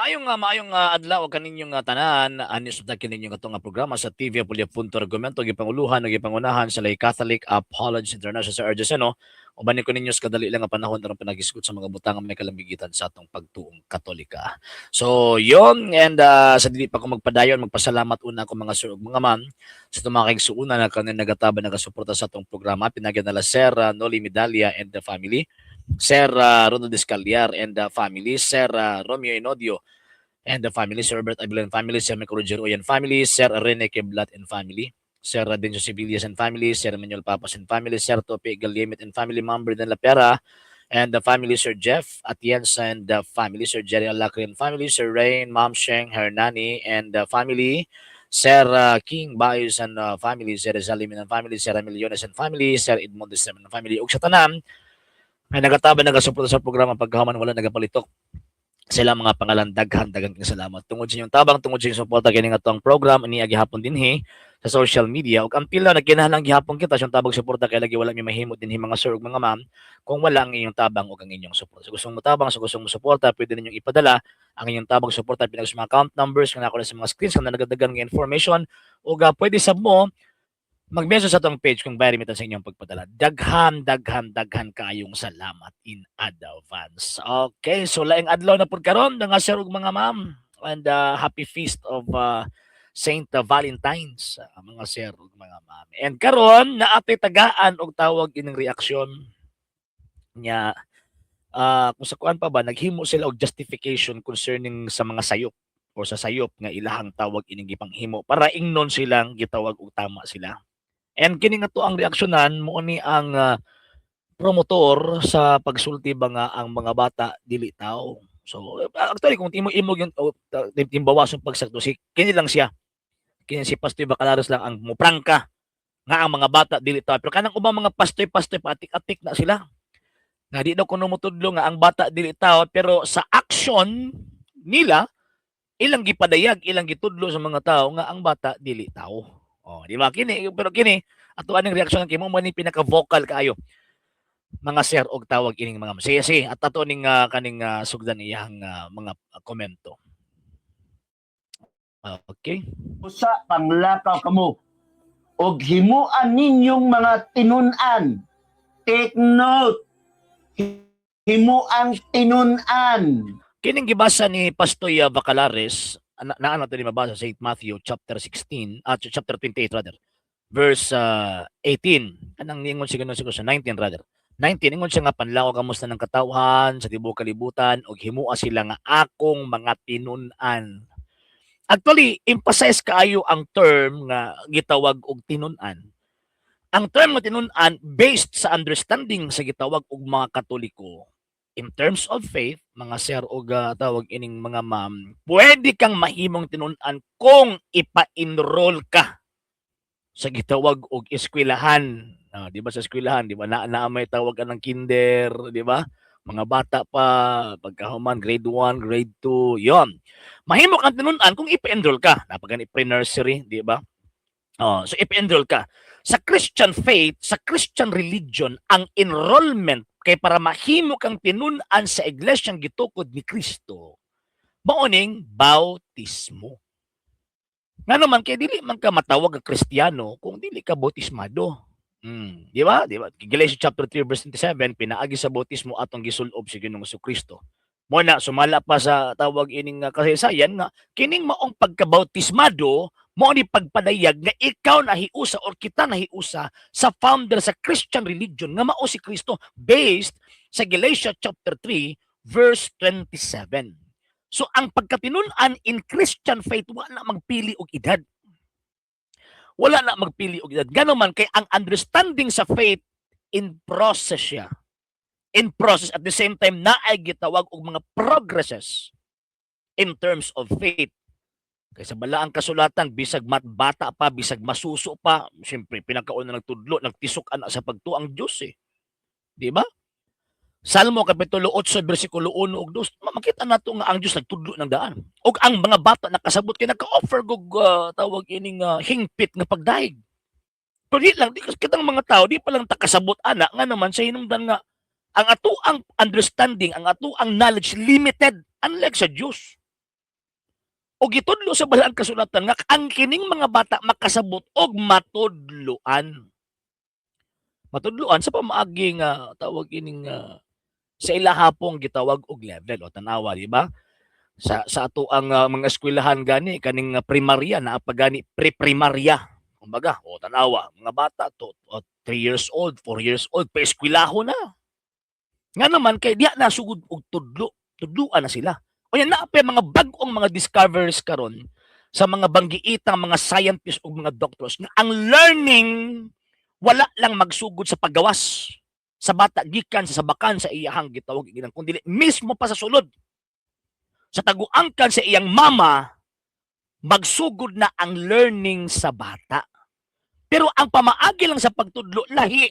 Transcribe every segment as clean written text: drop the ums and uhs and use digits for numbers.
Maayong adlaw kaninyong tanan, ani sa kininyo atong nga programa sa TV Apolya Punto Argumento, gipanguluhan ug gipangunahan sa Lay Catholic Apologists International sa Argentino. Uban ko ninyo sa kadali lang nga panahon aron panagisgot sa mga butang nga may kalambigitan sa atong pagtuong Katolika. So, yon, and sa dili pa ko magpadayon, magpasalamat una ako, mga sir ug mga ma'am, sa itong mga kaigsuonan na kanin nagataban, nagasuporta sa atong programa. Pinagyan nila Sir Noli Medalia and the family, Sir Ronald Escaliar and the family, Sir Romeo Inodio and the family, Sir Robert Aguilar and family, Sir Michael Roger Oyan family, Sir Rene Keblat and family, Sir Denso Sibillas and family, Sir Manuel Papas and family, Sir Tope Galimit and family, Member de la Pera and the family, Sir Jeff Atienza and the family, Sir Jerry Alacri and family, Sir Rain, Ma'am Sheng Hernani and the family, Sir King Bayos and family, Sir Rizal and family, Sir Emiliones and family, Sir Edmundo Esteban and family, ug sa tanan ay nagataban, nagasuporta sa programa pagkahuman wala nagapalitok sila mga pangalan, daghan daghang salamat tungod sa inyong tabang, tungod sa inyong suporta kini nga atong program ani gihapon dinhi sa social media. Ug ang pila nagkinahanglan gihapon kita sa tabang, suporta, kay lagi wala mi mahimo dinhi, mga sir ug mga ma'am, kung wala ang inyong tabang ug ang inyong suporta. Sa gustong motabang, sa gustong mo suporta, pwede ninyong ipadala ang inyong tabang, suporta pinag sa mga account numbers nga nako sa mga screens kung nagadagan nga information, ug pwede sab mo mag-message sa atong page kung bayar sa inyong pagpadala. Daghan, daghan, daghan kaayong salamat in advance. Okay, so laing adlaw na pud karon, mga sir ug mga ma'am. And happy feast of Saint Valentine's, mga sir ug mga ma'am. And karon naatay tagaan og tawag ining reaksyon niya, kung sa kuan pa ba naghimo sila og justification concerning sa mga sayop o sa sayop nga ilahang tawag ining gipanghimo para ingnon silang gitawag og tama sila. And kini nga to ang reaksyonan mo ni ang promotor sa pagsulti ba nga ang mga bata dili tao. So actually, kung imo imo yung timbawason pagsakto si kini lang siya. Kini si Pastoy Bacalares lang ang muprangka nga ang mga bata dili tao. Pero kanang ubang mga pastoy-pastoy, paatik-atik na sila. Nga di daw kuno motudlo nga ang bata dili tao, pero sa action nila ilang gipadayag, ilang gitudlo sa mga tao nga ang bata dili tao. Oh, di ba? Kini, pero kini ato aning reaksyon kay mo man ni pinaka-vocal kaayo, mga sir og tawag ining mga. Sige, sige, at ato ning kaning sugdan iyang mga komento. Okay. Usa panglakaw kamo og himuan ninyong mga tinun-an. Take note. Himuang tinun-an. Kining gibasa ni Pastoy Bacalares, na ano to ni mabasa sa St. Matthew chapter 16, at chapter 28 rather, verse 18. Kanang niingon siya siguro sa 19 rather. 19, ingon siya nga panlakaw kamo sa tanang katawhan sa tibuok kalibutan ug himua sila nga akong mga tinun-an. Actually, emphasize kaayo ang term nga gitawag og tinun-an. Ang term nga tinun-an, based sa understanding sa gitawag og mga Katoliko in terms of faith, mga sir og tawag ining mga ma'am, pwede kang mahimong tinun-an kung ipa-enroll ka sa gitawag og eskwelahan. Ah, di ba sa eskwelahan, di ba na, na may tawag ka ng kinder, di ba? Mga bata pa, pagkahuman grade 1, grade 2, yon. Mahimo kang tinun-an kung ipa-enroll ka. Napagani pre-nursery, di ba? Oh, so ipa-enroll ka. Sa Christian faith, sa Christian religion, ang enrollment kay para mahimo kang tinun-an sa iglesyang gitukod ni Kristo, mao ning bautismo. Nga naman kay dili man ka matawag nga Kristiyano kung dili ka bautismado. Di ba? Di ba? Galatians chapter 3 verse 27, pinaagi sa bautismo atong gisulob si Ginoong Kristo. Mo na sumala pa sa tawag ining kasaysayan nga kining maong pagkabautismado mao ni pagpadayag nga ikaw nahiusa or kita nahiusa sa founder sa Christian religion nga mao si Kristo, based sa Galatia chapter 3 verse 27. So ang pagkatinun-an in Christian faith, wala na magpili og edad. Wala na magpili og edad. Gano man kay ang understanding sa faith, in process siya. In process, at the same time naay gitawag og mga progresses in terms of faith. Kay sa balaang kasulatan, bisag bata pa, bisag masuso pa, siyempre pinakauna nagtudlo, nagtisok ana sa pagtuo ang Dios eh. Di ba? Salmo kapitulo 8 bersikulo 1 ug 2, makita nato nga ang Dios nagtudlo ng daan. Ug ang mga bata nakasabot kay naka-offer og tawag ining hingpit nga pagdayeg. Pero di lang di kitang mga tao di pa lang takasabot ana, nga naman sa hinungdan nga ang ato ang understanding, ang ato ang knowledge limited, unlike sa Dios. O gitudlo sa Balaang Kasulatan nga ang kining mga bata makasabot og matudloan. Matudloan sa pamaagi nga tawag ining sa ilahapong gitawag og level o tanawa, di ba? Sa ato ang mga eskwelahan gani, kaning primarya naa pa gani, pre-primarya. Kumbaga, o tanawa, mga bata to 3 years old, 4 years old, pa-eskwelaho na. Nga naman kay diha na sugod og tudlo, tudloan na sila. Unya naa pa mga bag-ong mga discoveries karon sa mga banggiitang mga scientists ug mga doctors nga ang learning wala lang magsugod sa paggawas sa bata gikan sa sabakan sa iyahang gitawag inang, kundi mismo pa sa sulod sa taguangkan sa iyang mama, magsugod na ang learning sa bata. Pero ang pamaagi lang sa pagtudlo lahi.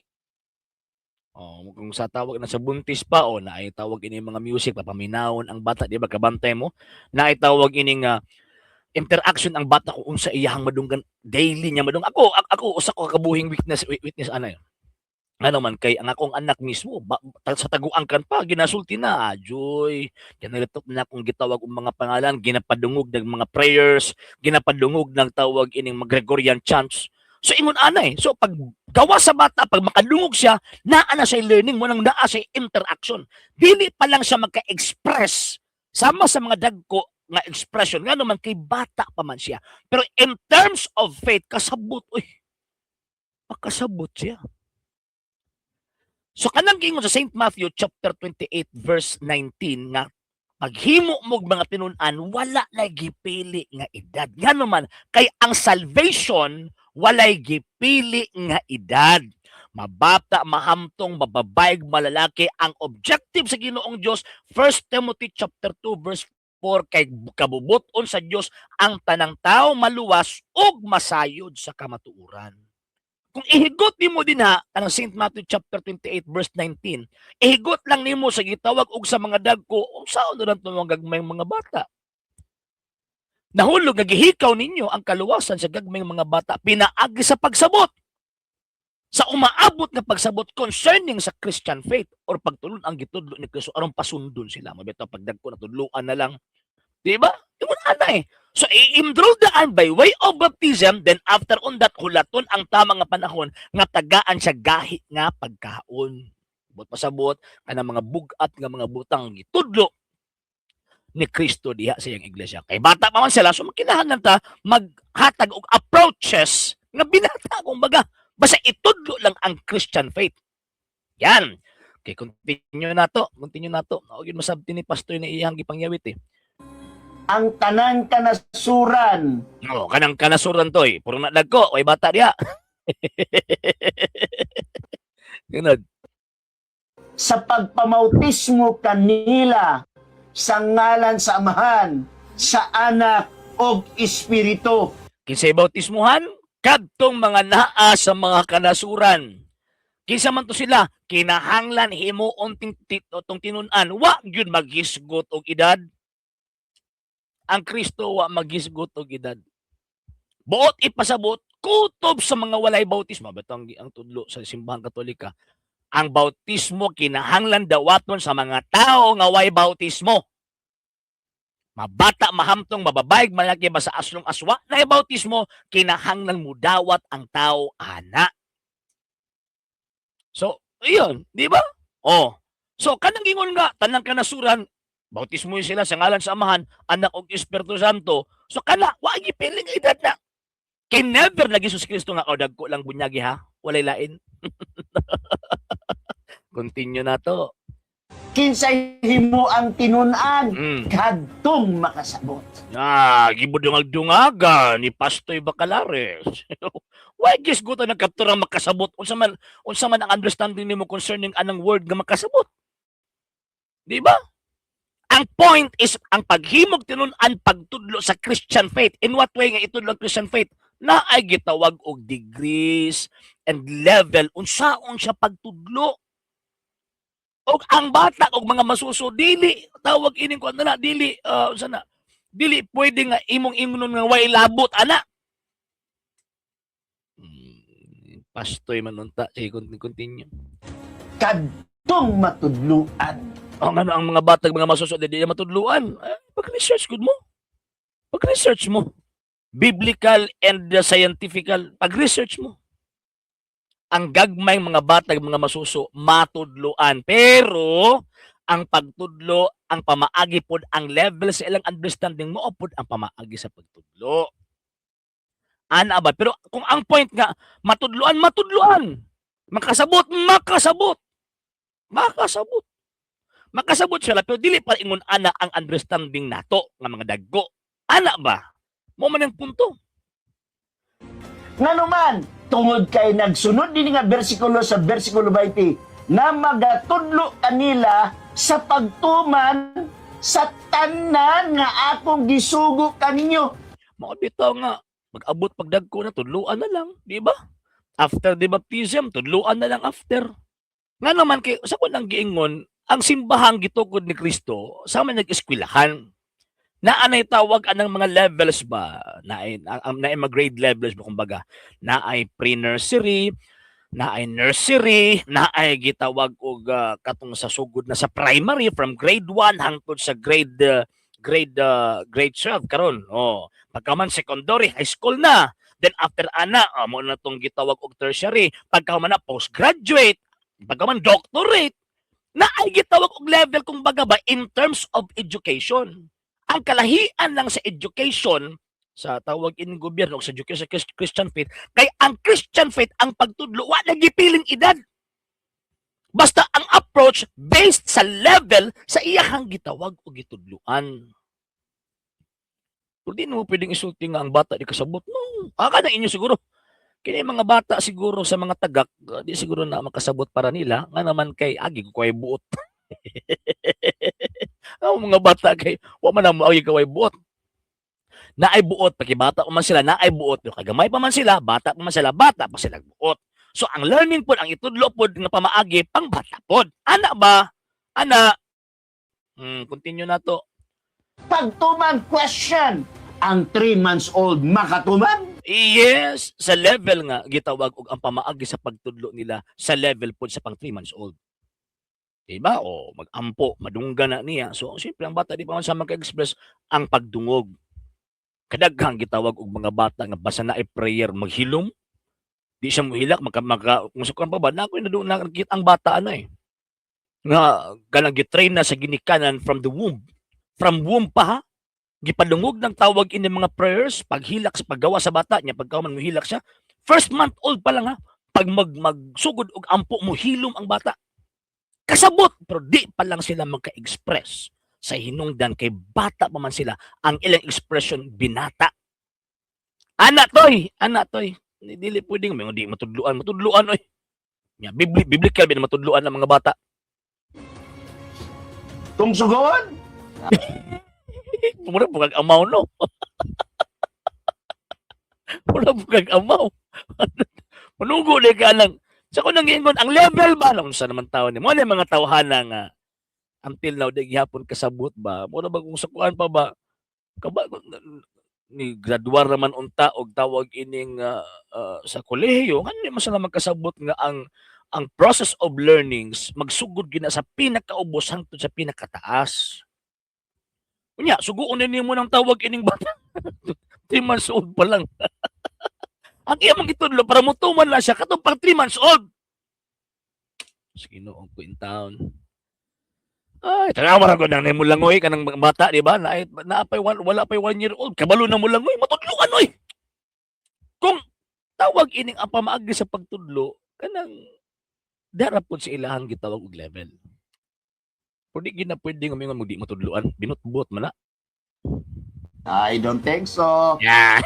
Oh, kung sa tawag na sa buntis pa, o naay tawag ini mga music papaminawon ang bata, di ba? Kabantay mo, naay tawag ining interaction ang bata kung unsa iyahang madunggan, daily niya madung. Ako usa ko kabuhing witness witness ana. Ano man kay ang akong anak mismo ba, sa taguangkan pa ginasulti na, joy ginalitok na akong gitawag og mga pangalan, ginapadungog ng mga prayers, ginapadungog ng tawag ining mga Gregorian chants. So ingon ana eh. So pag gawa sa bata, pag makadungog siya, naa na siya learning mo nang naa siya interaction. Dili pa lang siya maka-express sama sa mga dagko nga expression, nga naman kay bata pa man siya. Pero in terms of faith, kasabot, uy. Makasabot siya. So kanang giingon sa St. Matthew chapter 28 verse 19 nga paghimo mo og mga tinun-an, wala na gipili nga edad. Ngano man kay ang salvation walay gipili nga edad. Mabata, mahamtong, mababae, malalaki, ang objective sa Ginoong Dios, 1 Timothy chapter 2 verse 4, kay kabubuton sa Dios ang tanang tao maluwas ug masayod sa kamatuoran. Kung ihigot nimo dinha ang St. Matthew chapter 28 verse 19, ihigot lang nimo sa gitawag og sa mga dagko, unsaon na lang mga gagmayng mga bata? Nahulog nga gihikaw ninyo ang kaluwasan sa gagmayng mga bata pinaagi sa pagsabot. Sa umaabot nga pagsabot concerning sa Christian faith or pagtulon ang gitudlo ni Kristo aron pasundon sila. Mabito pagdagko na tudloan na lang. Di ba? Ingon ana eh. So i-enroll daan by way of baptism, then after on that hulaton ang tama nga panahon nga tagaan siya gahi nga pagkaon. Buot pasabot kanang mga bug-at nga mga butang gitudlo ni Kristo diha sa iyang iglesia. Kay bata pa man sila, so kinahanglan ta maghatag og approaches nga binata kumbaga. Basta itudlo lang ang Christian faith. Yan. Okay, continue na to. Continue na to. Mao gyud masabti ni pastor na iyang gipangyawit eh. Ang tanan kanasuran Oh, kanang kanasuran to eh. Puro na dagko, way bata diha. Ganun. Sa pagpamautismo kanila sa ngalan sa Amahan, sa Anak og Espiritu. Kinsay bautismuhan? Kadtong mga naa sa mga kanasuran. Kinsa man to sila, kinahanglan himuon ting tong tinun-an, wa gyud maghisgot og edad. Ang Kristo wa maghisgot og edad. Buot ipasabot, kutob sa mga walay bautismo. Bato ang tudlo sa Simbahang Katolika. Ang bautismo kinahanglan dawaton sa mga tao nga way bautismo. Mabata, mahamtong, mababae, malaki ba sa aslong aswa na bautismo, kinahanglan mudawat ang tao ana. So, iyon, di ba? Oh. So, kanang ingon nga, tanang kanasuran, bautismo sila sa ngalan sa Amahan, Anak ug Espiritu Santo. So kana, wa gipili nga edad na. Kay never na Jesus Kristo nga, "Oh, dagko lang bunyagi ha, walay lain." Continue na to. Kinsay himo ang tinun-an kadtong makasabot. Ah, gibudungag-dungaga ni Pastoy Bacalares. Why gisgutan ng kaptura makasabot? Unsa man ang understanding nimo concerning anang word nga makasabot? Di ba? Ang point is ang paghimog tinun-an, pagtudlo sa Christian faith. In what way nga itudlo ang Christian faith? Na ay gitawag og degrees and level unsaon siya pagtudlo. Og ang bata og mga masuso dili tawag ining kuan na dili unsa na dili pwede nga imong ingnon nga way labot ana. Pastoy man unta, sige, continue. Kadtong matudluan. Ang ano ang mga batag mga masuso dili matudluan. Eh, pag-research gud mo. Pag-research mo. Biblical and scientifical, pag-research mo. Ang gagmay mga bata, mga masuso, matudloan. Pero ang pagtudlo, ang pamaagi pod, ang level sa ilang understanding mo pod ang pamaagi sa pagtudlo. Ana ba? Pero kung ang point nga, matudloan, matudloan. Makasabot, makasabot. Makasabot. Makasabot sila, pero dili pa ingon ana ang understanding nato nga mga dagko. Ana ba? Mao man ang punto. Nganuman, tungod kay nagsunod din nga bersikulo sa bersikulo 20 na magatudlo kanila sa pagtuman sa tanan nga akong gisugo kaninyo. Mao bitaw nga pag-abot pagdagko na, tudluan na lang, di ba? After the baptism, tudluan na lang after. Nga naman kay sa kun ang giingon, ang simbahang gitukod ni Kristo sa man nag-eskwelahan. Naanay tawag anang mga levels ba? Naay naay mga grade levels ba, kumbaga. Naay pre-nursery, naay nursery, naay gitawag og katong sa sugod na sa primary from grade 1 hangtod sa grade 12 karon. Oh, pagka man secondary, high school na. Then after ana, mo na tong gitawag og tertiary, pagka man na postgraduate, pagka man doctorate, na ay gitawag og level kumbaga ba in terms of education. Ang kalahian lang sa education sa tawag in gobyerno o sa education sa Christian faith kay ang Christian faith, ang pagtudlo wa nagipiling edad. Basta ang approach based sa level sa iyahang gitawag o gitudloan. Pero di mo pwedeng isulti nga ang bata di kasabot. No, aka na inyo siguro. Kini mga bata siguro sa mga tagak, di siguro na makasabot para nila, nga naman kay agi ko kay buot. Ang mga bata kay wa man na mo agi kay buot. Naay buot pagkibata pa man sila, naay buot pero kagamay pa man sila, bata pa man sila, bata pa sila buot. So ang learning pod, ang itudlo pod nga pamaagi pang bata pod. Ana ba? Ana. Continue na to. Pagtuman, question, ang 3 months old makatuman? Yes, sa level nga gitawag og ang pamaagi sa pagtudlo nila sa level pod sa pang 3 months old. Diba? O magampo, madungga na niya. So siyempre ang bata di pa man sa maka-express ang pagdungog. Kadaghang gitawag og mga bata nga basta na prayer maghilom. Di siya mohilak maka, maka kung sa kuan pa ba na ako na nakita ang bata ana eh. Nga kanang gitrain na sa ginikanan from the womb. From womb pa ha. Gipadungog ng tawag ini mga prayers, paghilak sa paggawa sa bata niya, pagka man mohilak siya, first month old pa lang ha, pag magsugod og ampo, mohilom ang bata. Kasabot, pero di pa lang sila magka-express sa hinungdan kay bata pa man sila, ang ilang expression binata. Ana toy, ana toy. Di dili pwedeng may di matudluan, matudluan oy. Ya, biblical ba na matudluan ang mga bata? Kung sugoon, Mura bugag amaw no. Mura bugag amaw. Manugo ni ka lang. Sa ko nang giingon, ang level ba lang sa naman tao ni mo na mga tawhana nga until now di gihapon kasabot ba. Mura ba kung sa kuan pa ba kaba ni graduar naman unta og tawag ining sa kolehiyo, ngano man sila magkasabot nga ang process of learnings magsugod gina sa pinakaubos hangtod sa pinakataas. Unya, suguon na nimo ng tawag ining bata. 3 months old pa lang. Ang iyang gitudlo para mutuman lang siya katong pang 3 months old. Sige no, ko in town. Ay, tanawa ra ko nang nimo langoy kanang mga bata, di ba? Na, na pay one, wala pay 1 year old, kabalo na mo langoy, matudloan oy. Kung tawag ining ang pamaagi sa pagtudlo kanang dara pod sa ilahang gitawag og level. Pero di gid na pwede nga mingon mo di matudloan, binutbot man na. I don't think so. Yeah.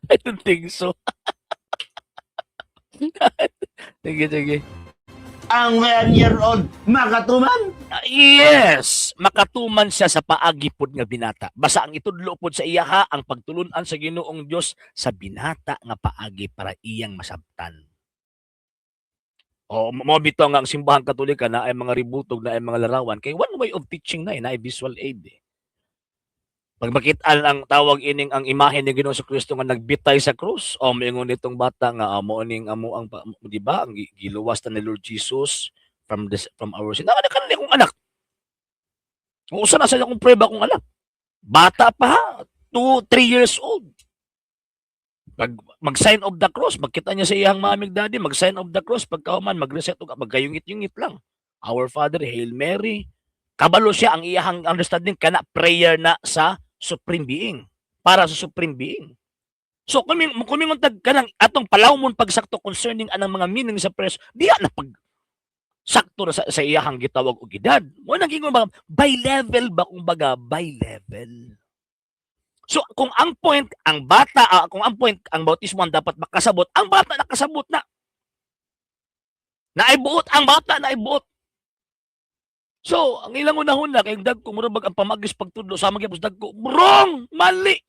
I don't think so. Sige, sige. Ang 1 year old makatuman? Ah, yes, makatuman siya sa paagi pod nga binata. Basta ang itudlo pod sa iya ha, ang pagtulunan sa Ginoong Dios sa binata nga paagi para iyang masabtan. O mo bitaw nga ang Simbahan Katolika na ay mga ributog na ay mga larawan kay one way of teaching na eh, na ay visual aid eh. Pag makita ang tawag ining ang imahe ni Ginoong Kristo nga nagbitay sa krus, o moingon nitong bata nga amo ning amo ang di ba ang giluwas ta ni Lord Jesus from our sin. Nakana kanang akong anak. Kung usa na sa akong prueba akong anak. Bata pa ha, 2, 3 years old. Pag mag-sign of the cross, magkita niya sa iyang mommy daddy, mag-sign of the cross, pagkahuman, mag-recite og magkayungit-yungit lang. Our Father, Hail Mary. Kabalo siya, ang iyahang understanding kana prayer na sa Supreme Being. Para sa Supreme Being. So kung mingon tag kanang atong palawmon pagsakto concerning anang mga meaning sa prayers, diya na pag sakto na sa iyahang gitawag og edad. Mo nang gingon ba by level ba, kung baga by level. So kung ang point ang bata, kung ang point ang bautismo ang dapat makasabot, ang bata nakasabot na. Naibuot ang bata, naibuot. So, ang ilang unahuna kay dagko, mura bag ang pamagis pagtudlo sa magyapos dagko. Wrong, mali.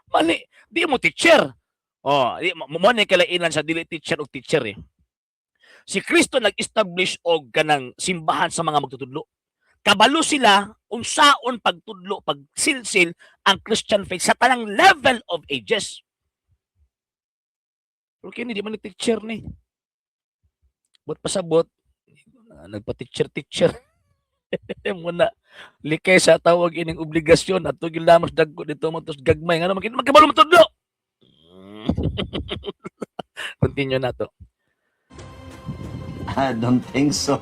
Mali. Di mo teacher. Oh, di mo mo ni kalainan sa dili teacher og teacher eh. Si Kristo nag-establish og kanang simbahan sa mga magtutudlo. Kabalo sila unsaon pagtudlo, pagsilsil ang Christian faith sa tanang level of ages. Pero kini di man ni teacher ni. But pasabot nagpa-teacher teacher muna likay sa tawag ining obligasyon at tugil lamang dagko dito mo tos gagmay ngano magkabalo mo tudlo. Continue na to. I don't think so.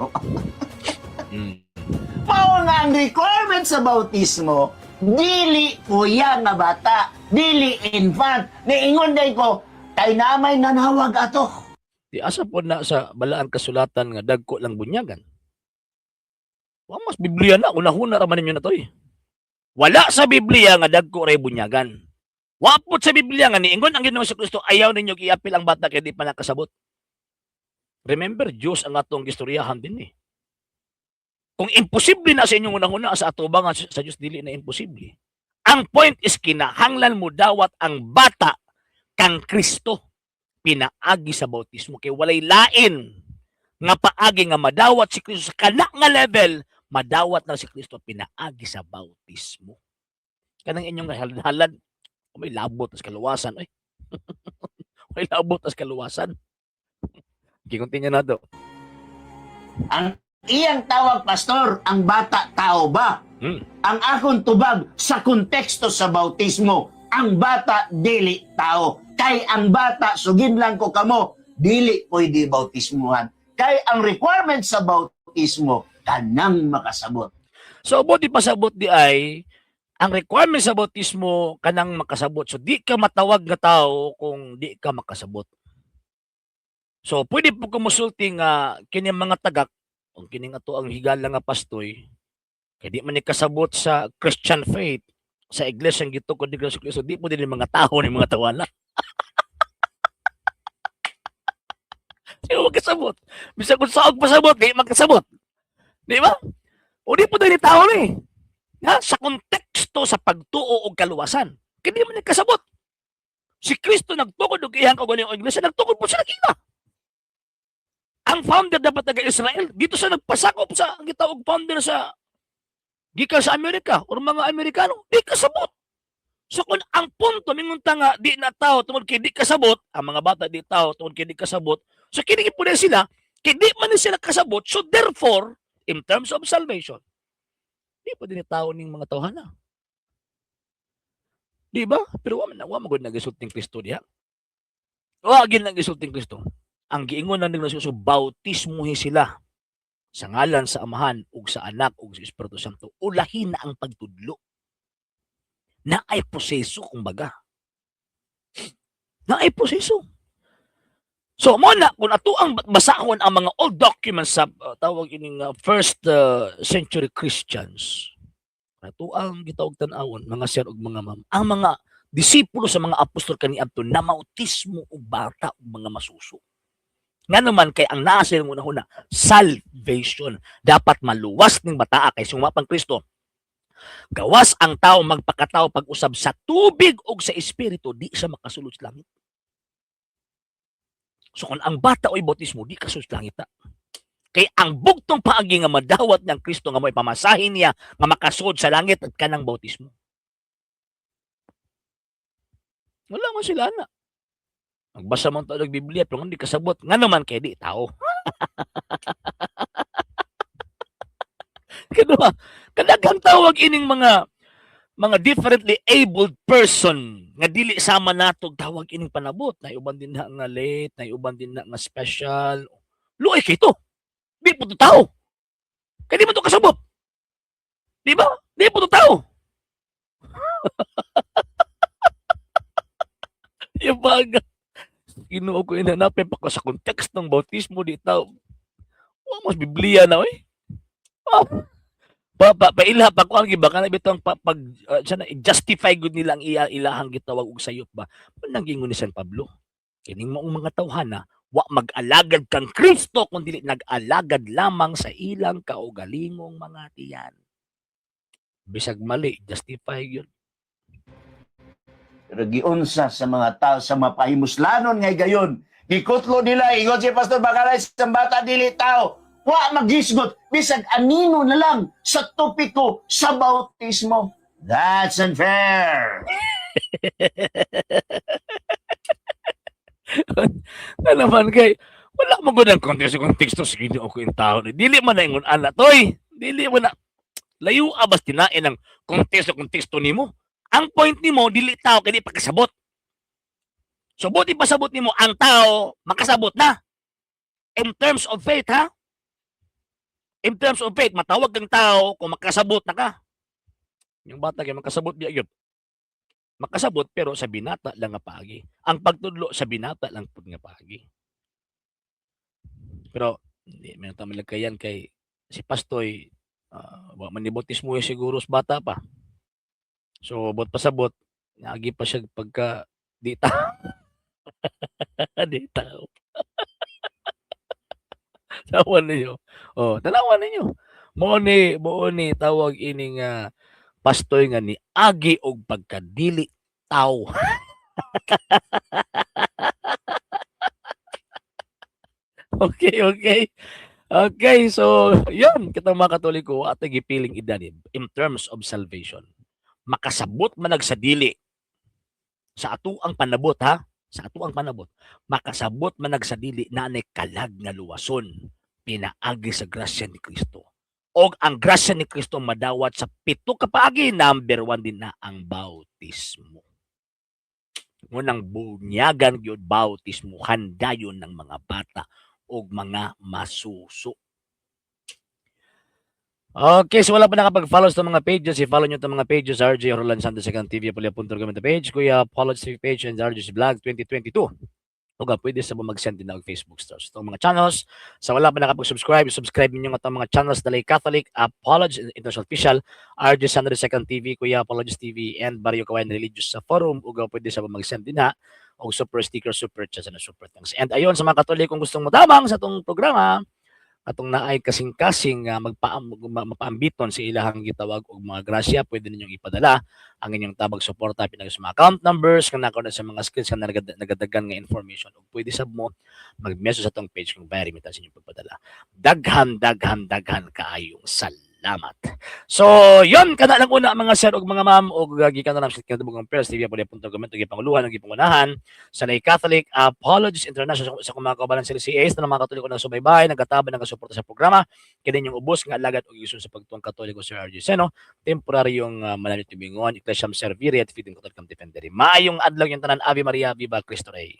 Mao nga ang requirement sa bautismo, dili kuya nga bata, dili infant. Niingon day ko, kay namay nanawag ato. Di asa po na sa balaan kasulatan nga dagko lang bunyagan? Wa mas Biblia na, unahuna ra man ninyo na to eh. Wala sa Biblia nga dagko ray bunyagan. Wa pud sa Biblia nga niingon ang Ginoong Kristo, ayaw ninyo giapil ang bata kay di pa nakasabot. Remember, Diyos ang atong gistoryahan din eh. Kung imposible na sa inyong unahuna, sa atubangan sa Diyos dili na imposible. Ang point is kinahanglan mo dawat ang bata kang Kristo pinaagi sa bautismo kay walay lain nga paagi nga madawat si Kristo sa kana nga level, madawat na si Kristo pinaagi sa bautismo. Kanang inyong halad, may labot tas kaluwasan oy. May labot tas kaluwasan. Okay, continue na to. Ang iyang tawag, pastor, ang bata tao ba? Ang akong tubag sa konteksto sa bautismo, ang bata dili tao. Kay ang bata, sugid lang ko kamo, dili pwede bautismuhan. Kay ang requirement sa bautismo, kanang makasabot. So, di pasabot di ay, ang requirement sa bautismo kanang makasabot. So, di ka matawag nga tao kung di ka makasabot. So, pwede po kumusulti nga kini mga tagak, o kining ato ang higala nga pastoy, kay di man ni kasabot sa Christian faith, sa iglesia ang gitukod ni Kristo, di po din mga tao ni mga tawala. Sino magkasabot? Bisag kung saog pasabot, di magkasabot. Di ba? O di po din ni tao ni. Ha? Sa konteksto sa pagtuo og kaluwasan. Kaya di man nagkasabot. Si Kristo nagtukod og iyang kaugalingong iglesia, nagtukod po siya nag-ila. Ang founder dapat taga Israel, dito sa nagpasakop sa ang gitawag founder sa gikan sa Amerika or mga Amerikano, di kasabot. So kung ang punto mingon ta nga di na tao tungod kay di kasabot, ang mga bata di tao tungod kay di kasabot, so kini po na sila, kay di man ni sila kasabot, so therefore, in terms of salvation, di pa din tao ning mga tawhana. Di ba? Pero wa man gud nagasulting Kristo diha. Wa gid nagasulting Kristo. Ang giingon lang ni Jesus, bautismuhin sila sa ngalan sa Amahan ug sa Anak ug sa Espiritu Santo. Ulahin na ang pagtudlo. Na ay proseso kumbaga. Na ay proseso. So mo na kung ato ang basahon ang mga old documents sa tawag ining first century Christians. Ato ang gitawag tan-awon mga sir ug mga ma'am. Ang mga disipulo sa mga apostol kaniadto na mautismo og bata ug mga masuso. Nga naman kay ang naa sa ilang una salvation. Dapat maluwas ning bataa kay sumapang Kristo. Gawas ang tao magpakatao pag-usab sa tubig ug sa espiritu, di siya makasulod sa langit. So kung ang bata oy bautismo, di kasulod sa langit ta. Kay ang bugtong paagi nga madawat ng Kristo nga mo'y pamasahin niya nga makasulod sa langit at kanang bautismo. Wala man sila na. Magbasa man ta og Biblia pero hindi kasabot. Nga naman kay di tao. Ikaduha, kadaghang tawag ining mga differently abled person nga dili sama nato tawag ining panabot na uban din na nga late, na uban din na nga special. Luoy kay to. Di po to tao. Kay di mo to kasabot. Di ba? Di po to tao. Yung baga. Ginoo ko, inanapin pa ko sa context ng bautismo di tao. Wa mas Biblia na oy. Oh. Pa, pailha pa ko ang iba kana bitong pa, pag sana justify gud nila ang iya ilahang gitawag og sayop ba. Manang gingon ni San Pablo. Kining maong mga tawhana wa mag-alagad kang Kristo kung dili nag-alagad lamang sa ilang kaugalingong mga tiyan. Bisag mali, justify yun. Pero giunsa sa mga tao sa mapahimuslanon ngay gayon. Gikutlo nila, ingon si Pastor Bakalay, sa bata dili tao. Wa magisgot, bisag anino na lang sa topiko sa bautismo. That's unfair. Na naman kay wala mo gud ang konteksto konteksto sa Ginoo ko yung tao ni. Dili man na ingon ana toy. Dili man na layo abas tinain ang konteksto konteksto nimo. Ang point nimo dili tao kay di pa kasabot. So buti pasabot nimo ang tao makasabot na. In terms of faith, ha? In terms of faith, matawag kang tao kung makasabot na ka. Yung bata kay makasabot biya gyud. Makasabot pero sa binata lang nga paagi. Ang pagtudlo sa binata lang pud nga paagi. Pero hindi man ta malagkayan kay si Pastoy wa man ni bautismo siguro sa bata pa. So bot pasabot, naagi pa siya pagka di ta di tao. Tawa ninyo. Oh, tanawa ninyo. Mao ni tawag ining pastoy nga ni agi og pagkadili tao. Okay. Okay, so yun, kitang mga Katoliko at gipiling edad in terms of salvation. Makasabot man nagsadili sa ato ang panabot, ha? Sa ato ang panabot. Makasabot man nagsadili na anay kalag nga luwason pinaagi sa grasya ni Kristo. Og ang grasya ni Kristo madawat sa 7 ka paagi, number 1 din na ang bautismo. Ngunang bunyagan gyud bautismo handayon ng mga bata og mga masuso. Okay, so wala pa nakapag-follow sa mga pages, i-follow nyo itong mga pages, RJ Roland Santos Second TV, Pulya Punto Argumento page, Kuya Apology TV page, and RJ's Vlog 2022. O ga, pwede sa mag-send din og Facebook stars. Itong mga channels, sa wala pa nakapag-subscribe, subscribe ninyo itong mga channels, Dalay Catholic, Apology International Official, RJ Santos Second TV, Kuya Apologies TV, and Barrio Kawayan Religious sa forum. O ga, pwede sa mag-send din ha, og super sticker, super chat, and super thanks. And ayon sa mga Katolikong gustong motabang sa itong programa, atong naay kasing-kasing mapaambiton sa ilahang gitawag og mga grasya, pwede ninyong ipadala ang inyong tabag suporta pinag sa mga account numbers kang nakaw na sa mga screens nga nagadagan nga information, ug pwede sab mo mag-message sa atong page kung via remittance inyong pagpadala. Daghan, daghan, daghan kaayong salamat. So, yon kana lang una mga sir ug mga ma'am, ug gikan na lang sa kinatibuk-ang Pers TV po punto argumento gipanguluhan ug gipangunahan sa Lay Catholic Apologists International sa mga kaubanan sa LCAs na mga Katoliko na subaybay, nagataban, nagasuporta sa programa. Kini inyong ubos nga alagad ug igsoon sa pagtuong Katoliko, Sir RJ Seno, temporaryong manamit tubingon, Ecclesiam Servire at Fidem Catholicam Defendere. Maayong adlaw yung tanan. Ave Maria, Viva Cristo Rey.